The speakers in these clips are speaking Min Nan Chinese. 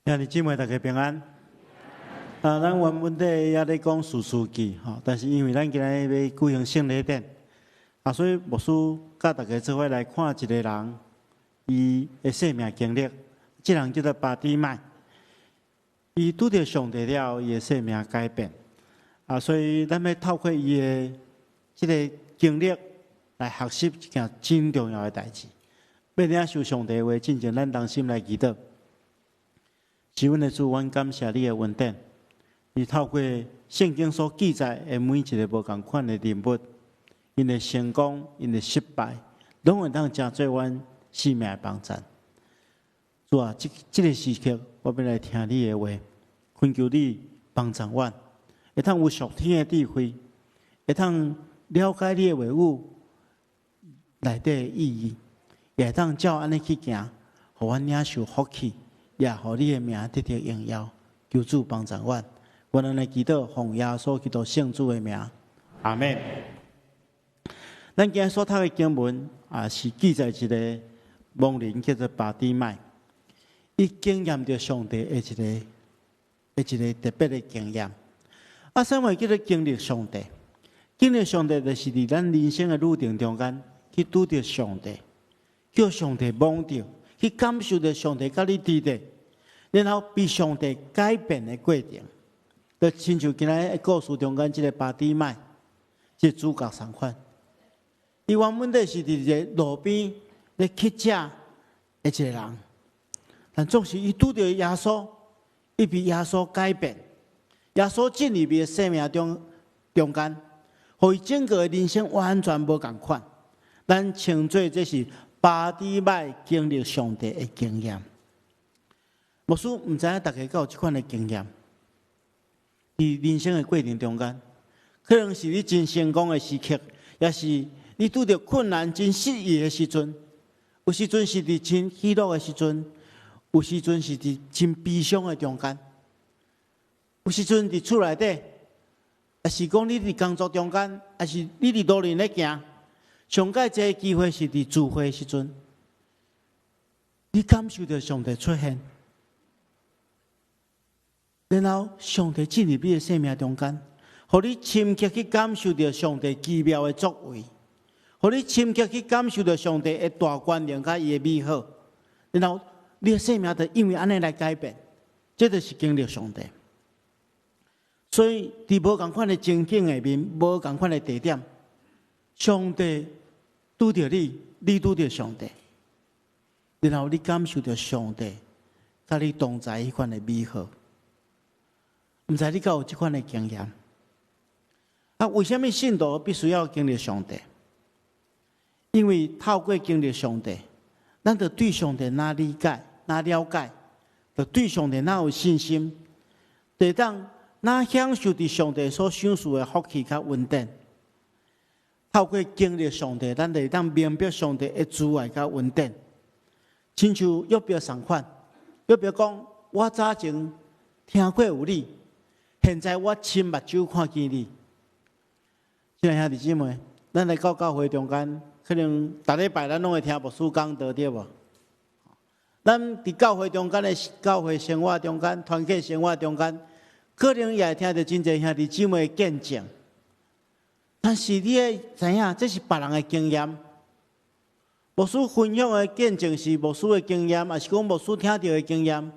兄弟姊妹，大家平安。啊，咱原本底也咧講士師記吼，但是因為咱今日欲舉行聖禮典，啊，所以牧師佮大家做伙來看一個人，伊的生命經歷。這人叫做巴底買，伊拄著上帝了後，伊的生命改變。啊，所以咱欲透過伊的這个經歷來學習一件真重要的代誌。欲領受上帝的話，進前咱同心來祈禱。是阮的主，阮感謝你的恩典。你透過聖經所記載的每一个無仝款的人物，𪜶的成功、𪜶的失敗，攏會當成做阮生命的幫贊。主啊，這個時刻，我欲來聽你的話，懇求你幫助阮，會當有屬天的智慧，會當了解你的話語內底的意義，也會當照按呢去行，予阮領受福氣，也予你的名得著榮耀。求主幫助阮，阮按呢祈禱，奉耶穌基督聖子的名，阿們。咱今日所讀的經文啊，是記載一个盲人叫做巴底買，伊經驗著上帝的一个特別的經驗。啊，啥物叫做經歷上帝？經歷上帝就是佇咱人生的旅程中間去拄著上帝，叫上帝摸著，去感受著上帝佮你佇咧，然後被上帝改變的過程，就親像今仔日故事中間這个巴底買，這個主角仝款。伊原本底是佇一个路邊咧乞食的一个人，但總是伊拄著耶穌，伊被耶穌改變，耶穌進入伊的生命中間，予伊整個的人生完全無仝款。咱稱做這是巴底買經歷上帝的經驗。牧師毋知影大家敢有這款的經驗？佇人生的過程中間，可能是你真成功的時刻，也是你拄著困難、真失意的時陣。有時陣是佇真喜樂的時陣，有時陣是佇真悲傷的中間。有時陣佇厝內底，抑是講你佇工作中間，抑是你佇路面咧行，上蓋濟機會是佇聚會時陣，你感受著上帝出現，然後上帝進入你的生命中間，予你深刻去感受著上帝奇妙的作為，予你深刻去感受著上帝的大權能佮伊的美好，然後你的生命就因為按呢來改變，這就是經歷上帝。所以，佇無仝款的情景下面，無仝款的地點，上帝拄著你，你拄著上帝，然後你感受著上帝佮你同在彼款的美好。毋知你敢有這款的經驗？啊，為啥物信徒必須要經歷上帝？因為透過經歷上帝，咱就對上帝若理解、若了解，就對上帝若有信心，就會當若享受佇上帝所賞賜的福氣佮恩典。透過經歷上帝，咱就會當明白上帝的慈愛佮恩典。親像約伯仝款，約伯講：我早前聽過有你，現在我親目睭看見你。親愛兄弟姊妹，咱來到教會中間，可能逐禮拜咱攏會聽牧師講道，對無？咱佇教會中間的教會生活中間、團契生活中間，可能也會聽著真濟兄弟姊妹的見證。但是你會知影，這是別人的經驗。牧師分享的見證是牧師的經驗，抑是講牧師聽著的經驗。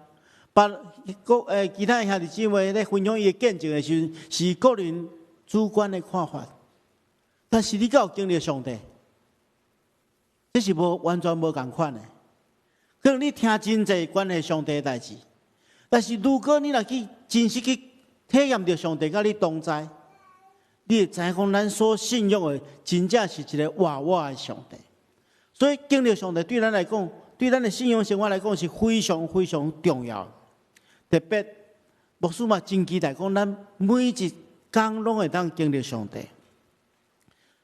別個其他兄弟姊妹咧分享伊的見證的時陣，是個人主觀的看法。但是你敢有經歷上帝？這是無完全無仝款的。可能你聽真濟關於上帝的代誌，但是如果你若去真實去體驗著上帝佮你同在，你會知影講咱所信仰的真正是一个活活的上帝。所以經歷上帝對咱來講，對咱的信仰生活來講是非常非常重要。特別牧師嘛真期待講，咱每一工攏會當經歷上帝。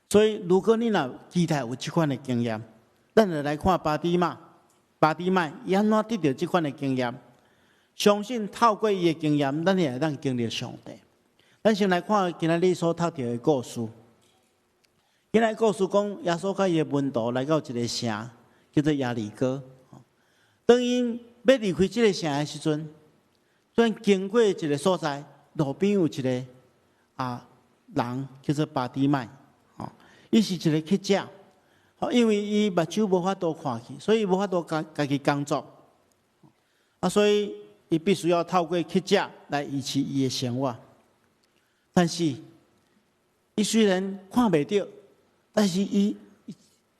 所以，如果你若期待有這款的經驗，咱就來看巴底買，巴底買伊按怎得著這款的經驗？相信透過伊的經驗，咱也會當經歷上帝。咱先來看今仔日所讀著的故事。今仔日故事講，耶穌佮伊的門徒來到一个城，叫做耶利哥。當𪜶欲離開這个城的時陣，突然經過一個所在，路邊有一個人叫做巴底買，吼，伊是一個乞者，吼，因為伊目睭無法度看去，所以無法度家己工作，所以伊必須要透過乞食來維持伊的生活。但是，伊雖然看袂著，但是伊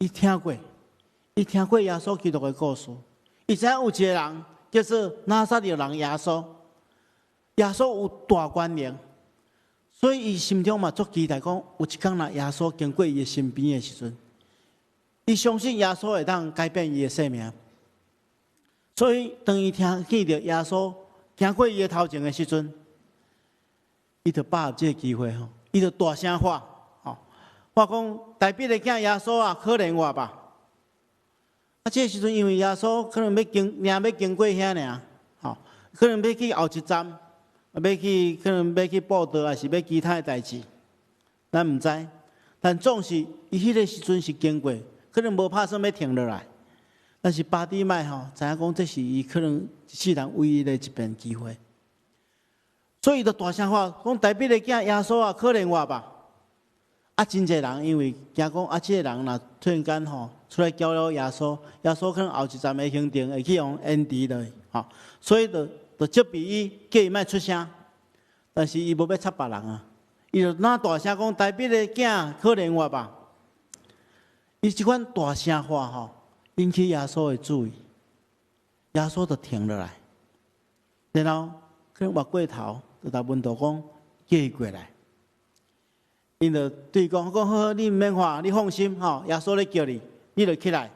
聽過耶穌基督的故事。伊知影有一個人叫做拿撒勒人耶穌，耶穌有大權能，所以伊心中嘛足期待講，有一工若耶穌經過伊的身邊的時陣，伊相信耶穌會當改變伊的生命。所以當伊聽見著耶穌行過伊的頭前的時陣，伊就把握這個機會吼，伊就大聲喊，吼，喊講大衛的囝耶穌啊，可憐我吧！這個時陣因為耶穌可能欲經，爾欲經過遐爾，吼，可能欲去後一站，欲去可能欲去布道，抑是欲其他的代誌，咱毋知。但總是伊彼個時陣是經過，可能無拍算欲停落來。但是巴底買吼，知影講這是伊可能一世人唯一的一遍機會，所以伊就大聲喊講：大衛的囝耶穌啊，可憐我吧！真濟人因為驚講，這個人若突然間吼出來攪擾耶穌，耶穌可能後一站的行程會去予延遲落去，吼，所以就責備伊，叫伊莫出聲。但是伊無欲插別人啊，伊就若大聲講：大衛的囝，可憐我吧！伊這款大聲喊吼，引起耶穌的注意，耶穌就停落來，然後可能越過頭，就共門徒講，叫伊過來。𪜶就對伊講：講好，你毋免怕，你放心，吼，耶穌咧叫你，你就起來，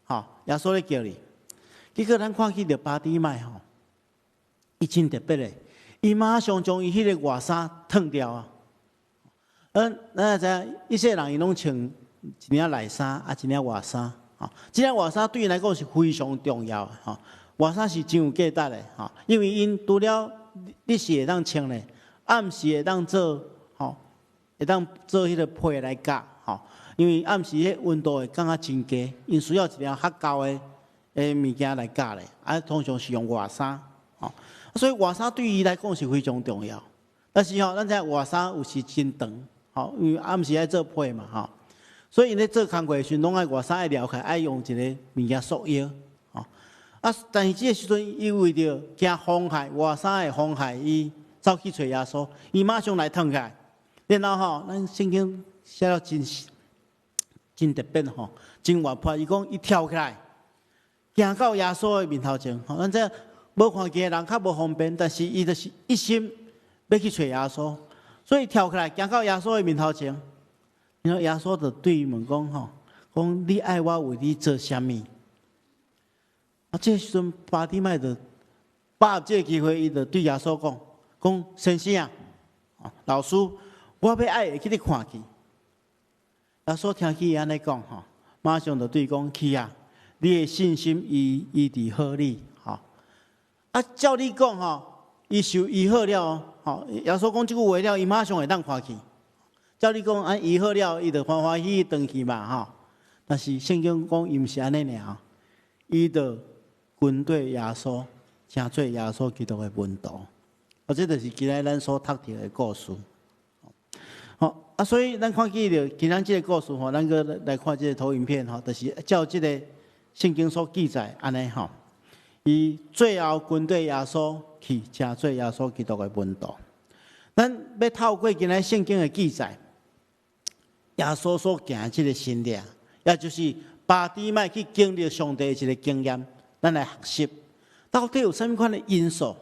吼，耶穌咧叫你。結果咱看見著巴底買吼，伊真特別的，伊馬上將伊彼個外衫脫掉啊。咱也知影，以色列人伊攏穿一領內衫，一領外衫，吼，這領外衫對𪜶來講是非常重要的，吼，外衫是真有價值的，吼，因為𪜶除了日時會當穿咧，暗時會當做，吼，會當做彼個被來蓋，吼，因為暗時彼溫度會降啊真低，𪜶需要一領較厚的物件來蓋咧，通常是用外衫，吼，所以外衫對伊來講是非常重要。但是吼，咱知影外衫有時真長，吼，因為暗時愛做被嘛，吼，所以𪜶咧做工課的時陣，攏愛外衫愛撩開，愛用一個物件束腰，吼。但是這個時陣，伊為著驚妨害外衫會妨害伊走去揣耶穌，伊馬上來脫起來。然後吼，咱聖經寫了真真特別吼，真活潑。伊講伊跳起來，行到耶穌的面頭前。吼，咱這無看見的人較無方便，但是伊就是一心欲去揣耶穌，所以跳起來行到耶穌的面頭前。然後耶穌就對伊問講吼，講你愛我為你做啥物？這個時陣巴底買就把握這個機會，伊就對耶穌講：講先生啊，老師，我欲愛會去咧看見。耶穌聽見伊按呢講吼，馬上就對伊講：去啊，你的信心醫醫治好你。吼，照理講吼，伊受醫好了，吼，耶穌講這句話了，伊馬上會當看見。照理講，醫好了，伊就歡歡喜喜轉去嘛，吼。但是聖經講，伊毋是按呢爾，伊就跟綴耶穌，成做耶穌基督的門徒。這就是今日咱所讀著的故事。好，所以咱看見著今仔這個故事吼，咱閣來看這個投影片吼，就是照這個聖經所記載按呢吼，伊最後跟綴耶穌去，成做耶穌基督的門徒。咱欲透過今仔聖經的記載，耶穌所行的這個神跡，也就是巴底買去經歷上帝的一個經驗，咱來學習到底有啥物款的因素，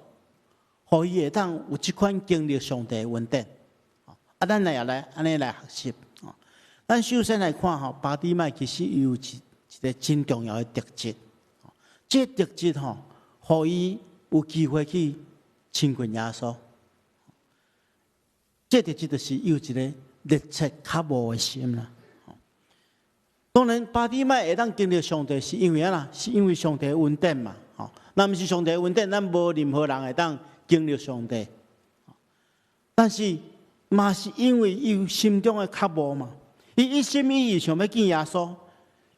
予伊會當有這款經歷上帝的恩典。咱來也來按呢來學習。咱首先來看吼，巴底買其實伊有一個真重要的特質。這個特質吼，予伊有機會去親近耶穌。這個特質就是伊有一個熱切渴慕的心啦。當然，巴底買會當經歷上帝，是因為按怎？是因為上帝的恩典嘛。吼，若毋是上帝的恩典，咱無任何人會當經歷上帝。但是，嘛是因為伊有心中的渴慕嘛，伊一心一意想欲見耶穌，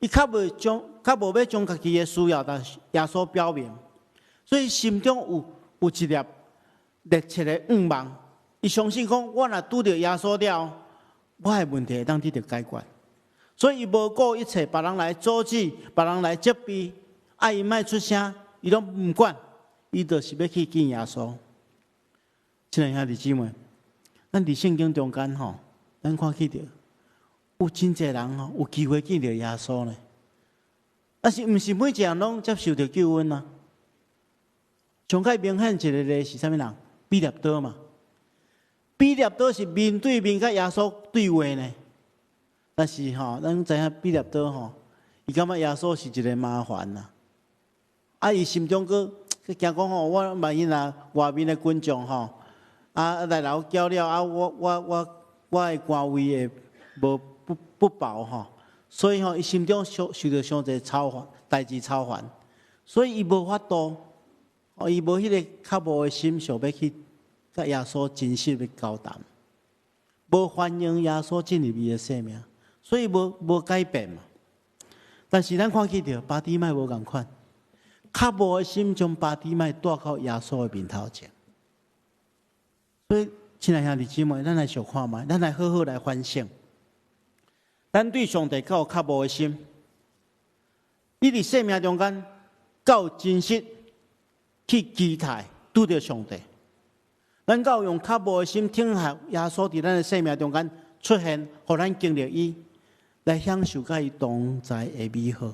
伊較無欲將家己的需要共耶穌表明，所以心中有一粒熱切的願望，伊相信講，我若拄著耶穌了，我的問題會當得著解決。所以伊無顧一切，別人來阻止，別人來責備，啊，伊莫出聲，伊攏毋管，伊就是欲去見耶穌。親愛兄弟姊妹，咱佇聖經中間吼，咱看見著有真濟人吼，有機會見著耶穌呢。但是毋是每一個人攏接受著救恩啊。上較明顯一個例是啥物人？彼得多嘛。彼得多是面對面佮耶穌對話呢。但是吼，咱知影彼得多吼，伊感覺耶穌是一個麻煩啦。啊，伊心中閣驚講吼，我萬一若外面的群眾吼，啊來鬧攪了，啊我的官位會無不保吼，所以吼，伊心中受著傷濟操煩，代誌操煩，所以伊無法度，哦，伊無彼个渴慕的心，想欲去佮耶穌真實的交談，無歡迎耶穌進入伊的生命，所以無改變嘛。但是咱看見著巴底買無仝款，渴慕的心將巴底買帶到耶穌的面頭前。所以，親愛兄弟姊妹，咱來想看覓，咱來好好來反省。咱對上帝敢有渴慕的心，你佇生命中間敢有真實去期待拄著上帝？咱敢有用渴慕的心等候耶穌佇咱的生命中間出現，予咱經歷伊，來享受佮伊同在的美好。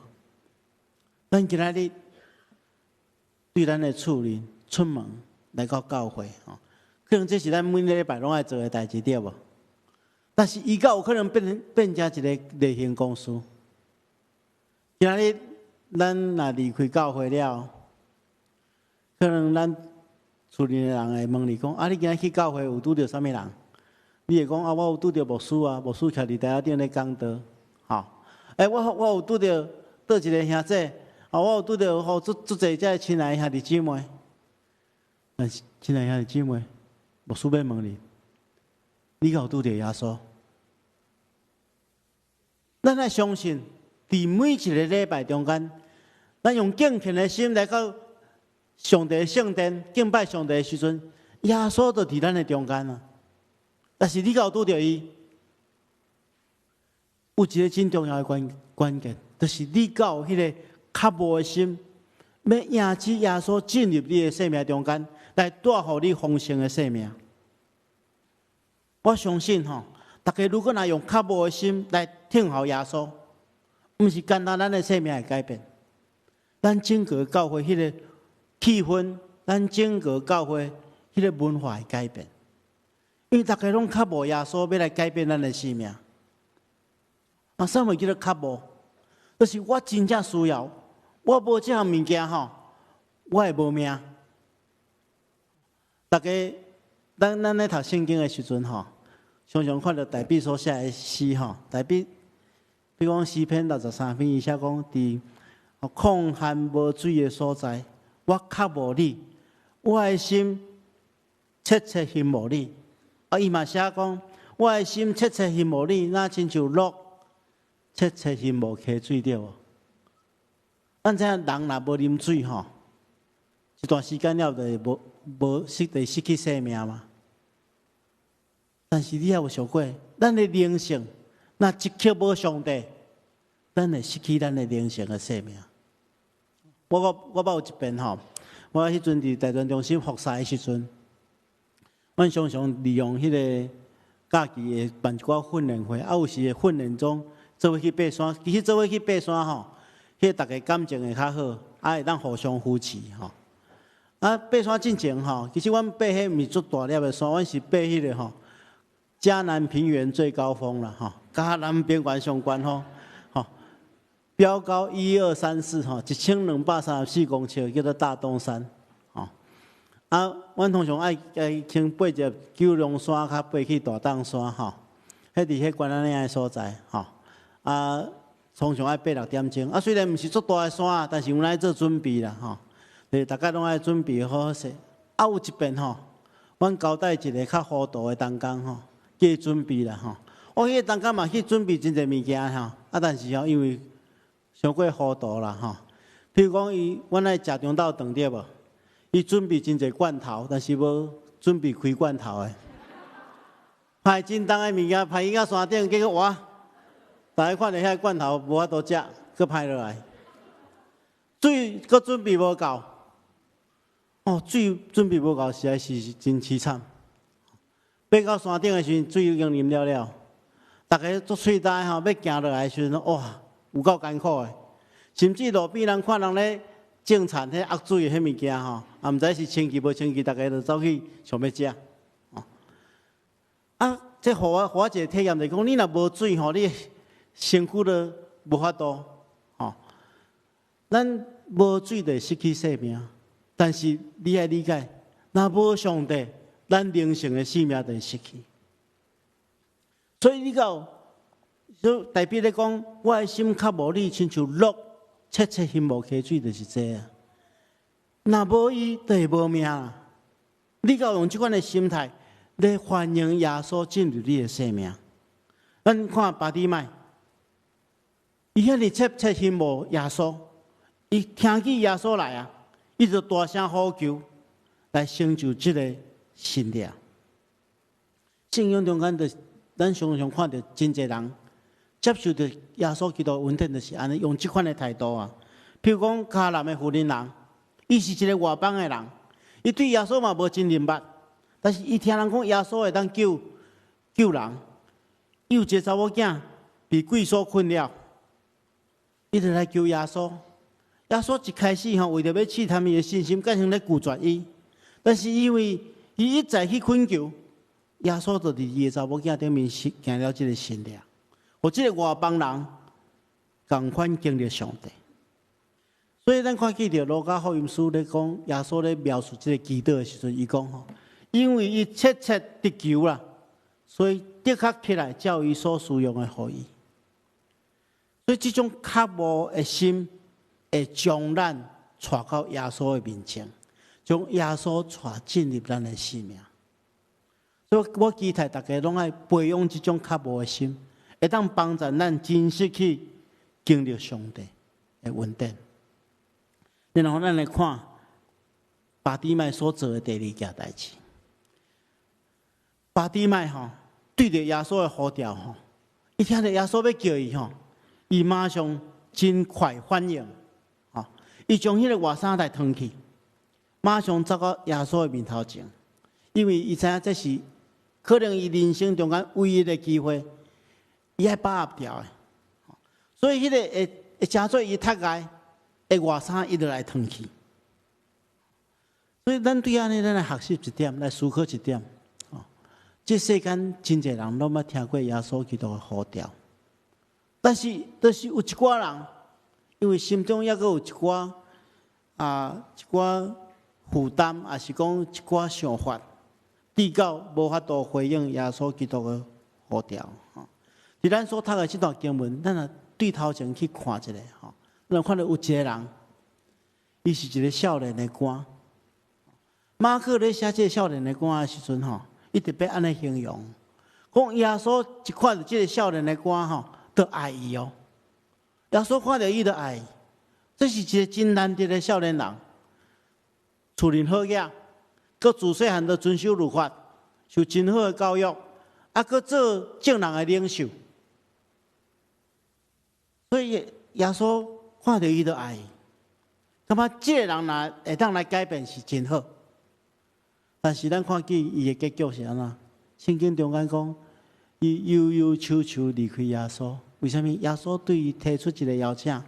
咱今仔日對咱的厝裡出門來到教會，吼，可能這是咱每個禮拜攏愛做的代誌，對無？但是伊敢有可能變成一个例行公事。今仔日咱若離開教會了，可能咱厝裡的人會問你講：啊，你今仔去教會有拄著啥物人？你會講：啊，我有拄著牧師啊，牧師徛佇台仔頂咧講道，吼。欸，我有拄著佗一个兄弟，啊，我有拄著予足足濟這親愛兄弟姊妹。但是親愛兄弟姊妹，牧師欲問你，你敢有拄著耶穌？咱愛相信，佇每一個禮拜中間，咱用敬虔的心來到上帝聖殿敬拜上帝的時陣，耶穌就佇咱的中間啊。但是你敢有拄著伊？有一个真重要的關鍵，就是你敢有彼个渴慕的心，欲迎接耶穌進入你的生命中間，來帶予你豐盛的生命。我相信吼，大家如果若用渴慕的心來聽候耶穌，毋是干焦咱的生命會改變，咱整個教會彼个氣氛，咱整個教會彼个文化會改變，因為大家攏渴慕耶穌欲來改變咱的生命。啊，啥物叫做渴慕？就是我真正需要，我無這項物件吼，我會無命。大家，咱咧讀聖經的時陣吼，常常看著大衛所寫的詩吼，大衛，比如講詩篇63篇，伊寫講佇曠旱無水的所在，我渴慕你，我的心切切欣慕你。啊，伊嘛寫講，我的心切切欣慕你，若親像鹿切切欣慕溪水，對無？咱知影人若無啉水吼，一段時間了就會無無失就失去生命嘛。但是你也有想過，咱的靈性若一刻無上帝，咱會失去咱的靈性的生命。我捌有一遍吼，我彼陣佇大專中心服侍的時陣，阮常常利用彼个假期會辦一寡訓練會，啊有時會訓練中做伙去爬山。其實做伙去爬山吼，彼個大家感情會較好，啊會當互相扶持吼。啊，爬山進前吼，其實阮爬彼毋是足大粒的山，阮是爬彼个吼，嘉南平原最高峰啦吼，嘉南平原上懸吼，吼，標高1234吼，1234公尺，叫做大東山，吼。啊，阮通常愛先爬一九龍山，較爬去大東山吼，彼佇彼關仔嶺的所在吼。啊，通常愛爬6點鐘。啊，雖然毋是足大的山，但是阮愛做準備啦吼。對，大家攏愛準備好好勢。啊，有一遍吼，阮交代一个較糊塗的同工吼，叫伊準備啦吼。我彼個同工嘛去準備真濟物件吼，啊，但是吼，因為傷過糊塗啦吼。譬如講，伊阮愛食中晝頓對無？伊準備真濟罐頭，但是無準備開罐頭的，歹真重的物件，歹去到山頂，結果哇，大家看著遐罐頭無法度食，閣歹落來。水閣準備無夠，哦，水準備無夠，實在是真淒慘。爬到山頂的時陣，水已經啉了了，逐家足喙焦吼，欲行落來的時陣，哇，有夠艱苦的。甚至路邊人看人咧種田，彼壓水的彼物件吼，也毋知是清氣無清氣，逐家就走去想欲食。啊，這予我一個體驗，就是講，你若無水吼，你身軀都無法度吼。咱無水就會失去生命，但是你愛理解，若無上帝，咱靈性的生命就會失去。所以你到，就代表咧講，我的心渴慕你，親像鹿切切欣慕溪水，就是這啊。若無伊，就會無命啦。你敢用這款的心態來歡迎耶穌進入你的生命。咱看巴底買，伊遐爾切切欣慕耶穌，伊聽見耶穌來啊，伊就大聲呼求來成就這个神蹟。聖經中間就咱常常看著真濟人接受著耶穌基督恩典，就是按呢用這款的態度啊。譬如講，迦南的婦人人，伊是一个外邦的人，伊對耶穌嘛無真認捌，但是伊聽人講耶穌會當救人，伊有一個查某囝被鬼所困擾，伊就來求耶穌。耶穌一開始吼，為著欲試探伊的信心，改成咧拒絕伊。但是因為伊一再去懇求，耶穌就佇伊的查某囝頂面行了這个神蹟，予這个外邦人仝款經歷上帝。所以咱看見著路加福音書咧講，耶穌咧描述這个祈禱的時陣，伊講吼，因為伊切切得求啦，所以即刻起來照伊所需用的予伊。所以這種渴慕的心，會將咱帶到耶穌的面前，將耶穌帶進入咱的生命。所以我期待大家攏愛培養這種渴慕的心，會當幫助咱真實去經歷上帝的恩典。然後咱來看巴底買所做的第二件代誌。巴底買吼，對著耶穌的呼召吼，伊聽著耶穌欲叫伊吼，伊馬上真快反應，吼，伊將彼个外衫來脫去，馬上走到耶穌的面頭前，因為伊知影這是可能伊人生中間唯一的機會，伊愛把握牢的，所以彼个會成做伊窒礙的外衫，伊就來脫去。所以咱對按呢，咱來學習一點，來思考一點。哦，這世間真濟人攏捌聽過耶穌基督的呼召，但是，就是有一寡人，因為心中猶閣有一寡負擔，抑是講一寡想法，直到無法度回應耶穌基督的呼召。吼，佇咱所讀的這段經文，咱若對頭前去看一下，吼，咱看著有一個人，伊是一個少年的官。馬可咧寫這个少年的官的時陣，吼，伊特別按呢形容，講耶穌一看著這个少年的官，吼，就愛伊哦。耶穌看著伊就愛伊，這是一個真難得的少年人，厝裡好額，閣自細漢就遵守律法，受真好的教育，啊，閣做眾人的領袖。所以耶穌看著伊就愛伊，感覺這个人若會當來改變是真好。但是咱看見伊的結局是按怎？聖經中間講，伊憂憂愁愁離開耶穌。為啥物？耶穌對伊提出一个邀請，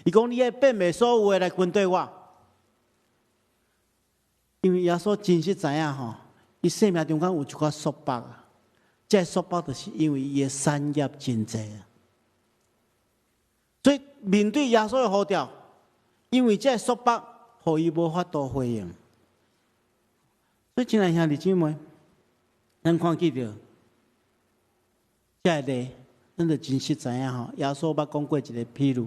伊講：你愛變賣所有的來跟綴我。因為耶穌真實知影吼，伊生命中間有一寡束縛啊。這个束縛就是因為伊的產業真濟啊。所以面對耶穌的呼召，因為這个束縛，予伊無法度回應。所以，親愛兄弟姊妹，咱看見著這个例，咱就真實知影吼。耶穌捌講過一個譬喻。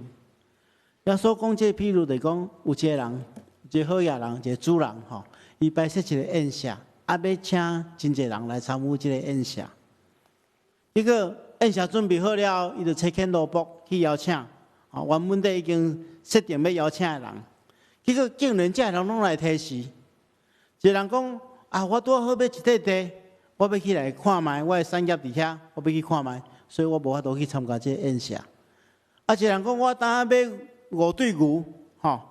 耶穌講這个譬喻，就是講有一個人，一個好額人，一個主人吼，伊擺設一個宴席，啊，欲請真濟人來參與這个宴席。結果宴席準備好了，伊就差遣奴僕去邀請，啊，原本底已經設定欲邀請的人，結果竟然這个人攏來推辭。一個人講，啊，我拄好欲一塊地，我欲起來看覓，我的產業佇遐，我欲去看覓，所以我無法度去參加這個宴席。啊，一個人講我當買五對牛，吼，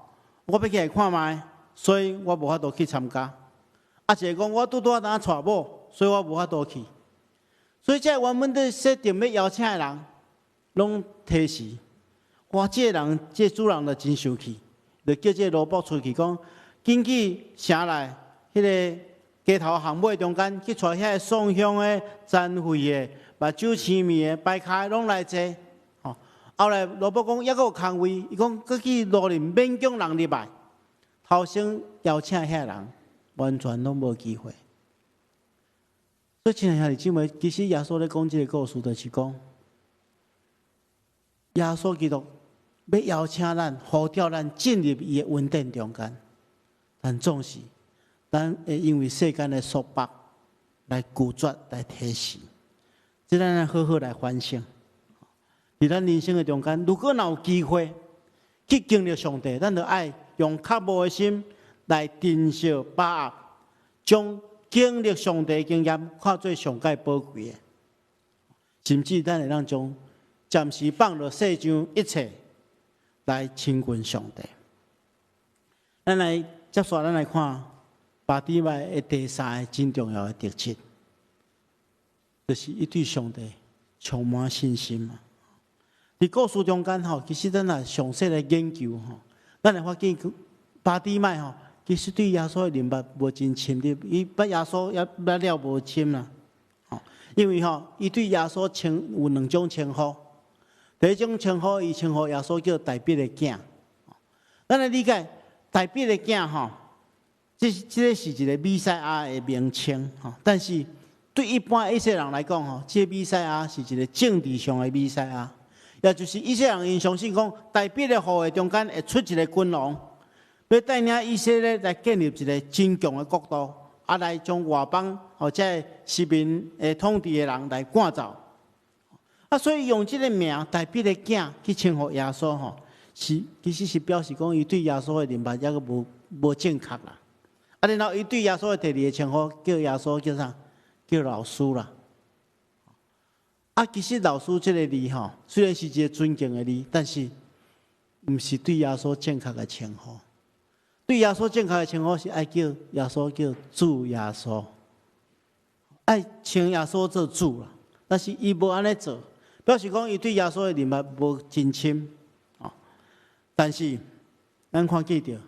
我欲起來看覓，所以我無法度去參加。啊，一個講我拄拄仔當娶某，所以我無法度去。所以這原本咧設定欲邀請的人，攏推辭。哇！這個人，這個主人就真生氣，就叫這個奴僕出去講，緊去城內彼个街頭巷尾中間去帶遐个喪胸的、殘廢的、目睭青面的、跛跤的攏來坐。吼，後來奴僕講猶閣有空位，伊講閣去路裡勉強人入來，頭先邀請遐人完全攏無機會。所以親愛兄弟姊妹，其實耶穌咧講這個故事，就是講耶穌基督欲邀請咱、呼召咱進入伊的恩典中間，但總是咱會因為世間的束縛來拒絕、來推辭。這咱來好好來反省。佇咱人生的中間，如果若有機會去經歷上帝，咱就愛用渴慕的心來珍惜把握，將經歷上帝的經驗看做上蓋寶貴的，甚至咱會當將暫時放落世上一切來親近上帝。咱來接續，咱來看巴底買的第三个真重要的特質，就是伊對上帝充滿信心嘛。佇故事中間吼，其實咱若詳細來研究吼，咱會發現巴底買吼，其實對耶穌的認捌無真深入，伊捌耶穌也捌了無深啦。吼，因為吼，伊對耶穌稱有兩種稱呼，第一種稱呼，伊稱呼耶穌叫大衛的囝。咱來理解大衛的囝吼，這個是一個彌賽亞的名稱吼，但是對一般以色列人來講吼，這個彌賽亞是一個政治上的彌賽亞，也就是以色列人𪜶相信講，大衛的後裔中間會出一個君王，欲帶領以色列來建立一個真強的國度，啊，來將外邦或者殖民的統治的人來趕走。啊，所以用這個名大衛的囝去稱呼耶穌吼，是其實是表示講伊對耶穌的認捌猶閣無正確啦。啊，然後伊對耶穌的第二個稱呼叫耶穌叫啥？叫老師啦。啊，其實老師這個字吼，雖然是一個尊敬的字，但是毋是對耶穌正確的稱呼。對耶穌正確的稱呼是愛叫耶穌叫主耶穌，愛稱耶穌做主啦。但是伊無按呢做，表示講伊對耶穌的認捌無真深。但是咱看見著耶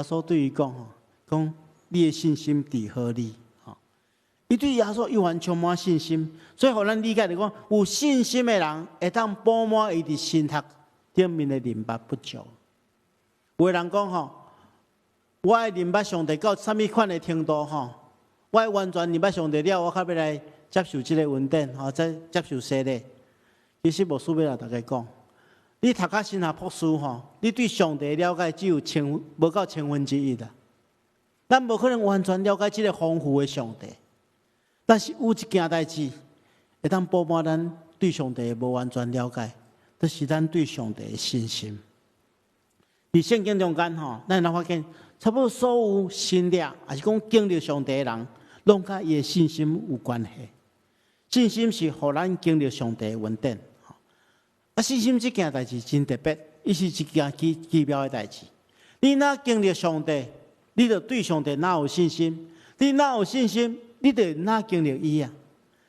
穌對伊講吼，講你的信心治好你。伊對耶穌猶原充滿信心，所以予咱理解就講，有信心的人會當補滿伊佇神學頂面的認捌不足。有的人講吼，我愛認捌上帝到啥物款的程度吼，我愛完全認捌上帝了，我較欲來接受這個恩典吼，再接受洗禮。其實牧師欲來大家講，你讀到神學博士吼，你對上帝的了解只有無夠千分之一啦。咱無可能完全了解這個豐富的上帝。但是有一件代誌，會當補滿咱對上帝無完全了解，就是咱對上帝的信心。佇聖經中間吼，咱會發現差不多所有神蹟，抑是講經歷上帝的人，攏佮伊的信心有關係。信心是予咱經歷上帝的恩典。啊，信心這件代誌真特別，伊是一件奇奇妙的代誌。你若經歷上帝，你就對上帝若有信心？你若有信心，你就若經歷伊啊？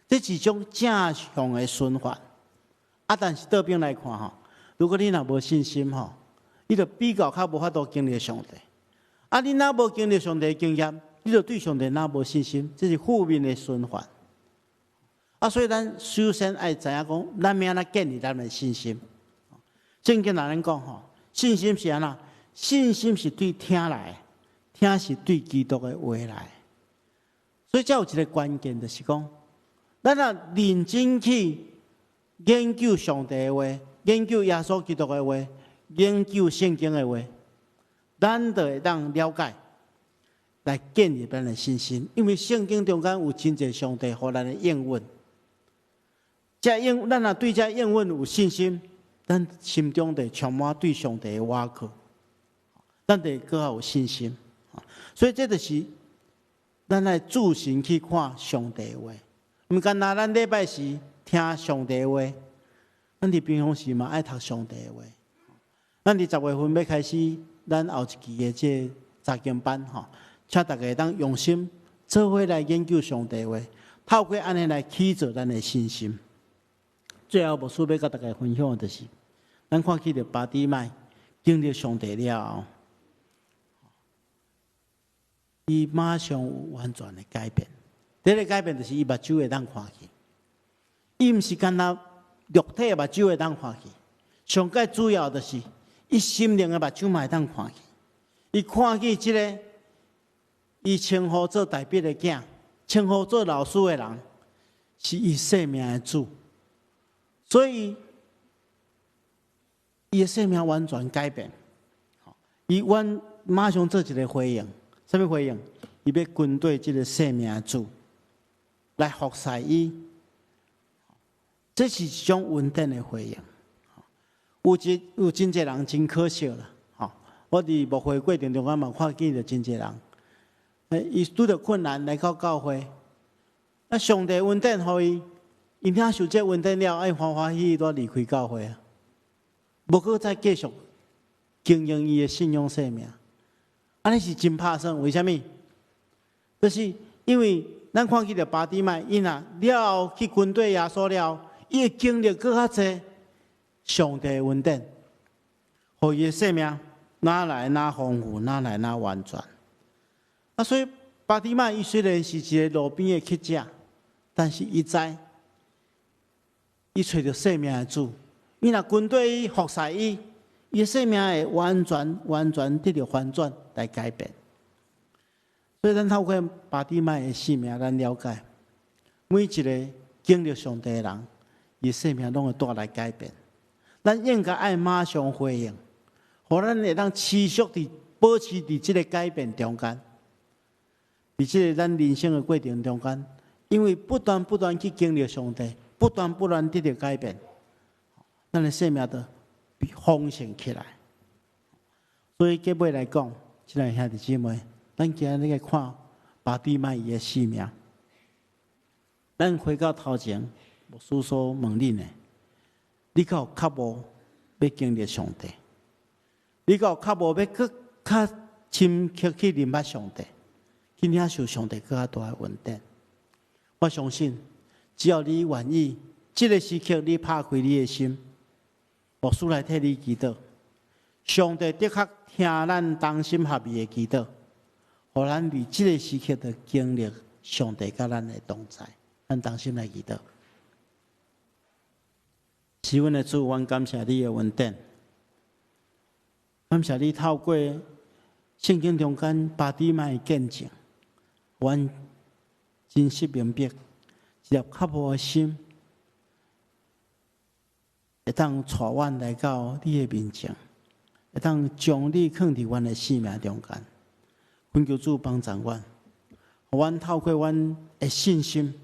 這是一種正向的循環。啊，但是倒邊來看吼，如果你若無信心吼，你就比較較無法度經歷上帝。啊，你若無經歷上帝的經驗，你就對上帝若無信心，這是負面的循環。啊，所以咱首先愛知影講，咱欲按怎建立咱的信心。聖經按呢講吼，信心是按怎？信心是對聽來，聽是對基督的話來。所以這有一個關鍵，就是講，咱若認真去研究上帝的話，研究耶穌基督的話，研究聖經的話，咱就會當了解，來建立咱的信心。因為聖經中間有真濟上帝予咱的應允。這應咱若對這應允有信心，咱心中就充滿對上帝的倚靠，咱就閣較有信心。所以這就是。咱愛注神去看上帝話，毋干焦咱禮拜時聽上帝話，咱佇平常時嘛愛讀上帝話。咱佇10月份欲開始，咱後一期的這個查經班吼，請大家會當用心做伙來研究上帝話，透過按呢來起造咱的信心。最後，牧師欲佮大家分享的就是，咱看見著巴底買經歷上帝了後，伊馬上有完全的改變。第一个改變就是伊目睭會當看見，伊毋是干焦肉體的目睭會當看見，上蓋主要就是伊心靈的目睭嘛會當看見。伊看見這个伊稱呼做大衛的囝，稱呼做老師的人，是伊生命的主，所以伊的生命完全改變。伊完馬上做一个回應，啥物回應？伊欲跟綴這个生命的主來服侍伊，這是一種恩典的回應。有真濟人真可惜啦，吼！我佇牧會過程中間嘛看見著真濟人，伊拄著困難來到教會，啊，上帝恩典予伊，伊領受這恩典了，伊歡歡喜喜都離開教會啊，無閣再繼續經營伊的信仰生命，按呢是真拍算。為啥物？就是因為咱看見著巴底買，伊若了後去跟綴耶穌了，伊會經歷閣較濟上帝的恩典，予伊的生命愈來愈豐富，愈來愈完全。啊，所以巴底買伊雖然是一个路邊的乞者，但是伊知伊揣著生命的主，伊若跟綴伊服侍伊，伊的生命會完全完全得著翻轉來改變。所以咱透過巴底買的生命，咱了解每一个經歷上帝的人，伊生命攏會帶來改變。咱應該愛馬上回應，予咱會當持續佇保持佇這个改變中間，佇這个咱人生的過程中間，因為不斷不斷去經歷上帝，不斷不斷得著改變，咱的生命就豐盛起來。所以結尾來講，親愛兄弟姊妹，咱今日來看巴底買伊的生命。咱回到頭前，牧師所問恁的，你敢有渴慕欲經歷上帝？你敢有渴慕欲閣較深刻去認捌上帝，去領受上帝閣較大的恩典？我相信，只要你願意，這个時刻你拍開你的心，牧師來替你祈禱，上帝的確聽咱同心合意的祈禱，予咱佇這个時刻就經歷上帝佮咱的同在。咱同心來祈禱。是阮的主，阮感謝你的恩典，感謝你透過聖經中間巴底買的見證，阮真實明白，一粒渴慕的心，會當帶阮來到你的面前，會當將你囥佇阮的生命中間。懇求主幫助阮，予阮透過阮的信心，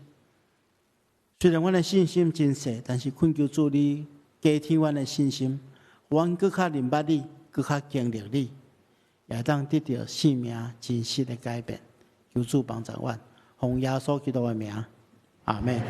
雖然阮的信心真細，但是懇求主你加添阮的信心，予阮閣較認捌你，閣較經歷你，也會當得著生命真實的改變。求主幫助阮，奉耶穌基督的名，阿門。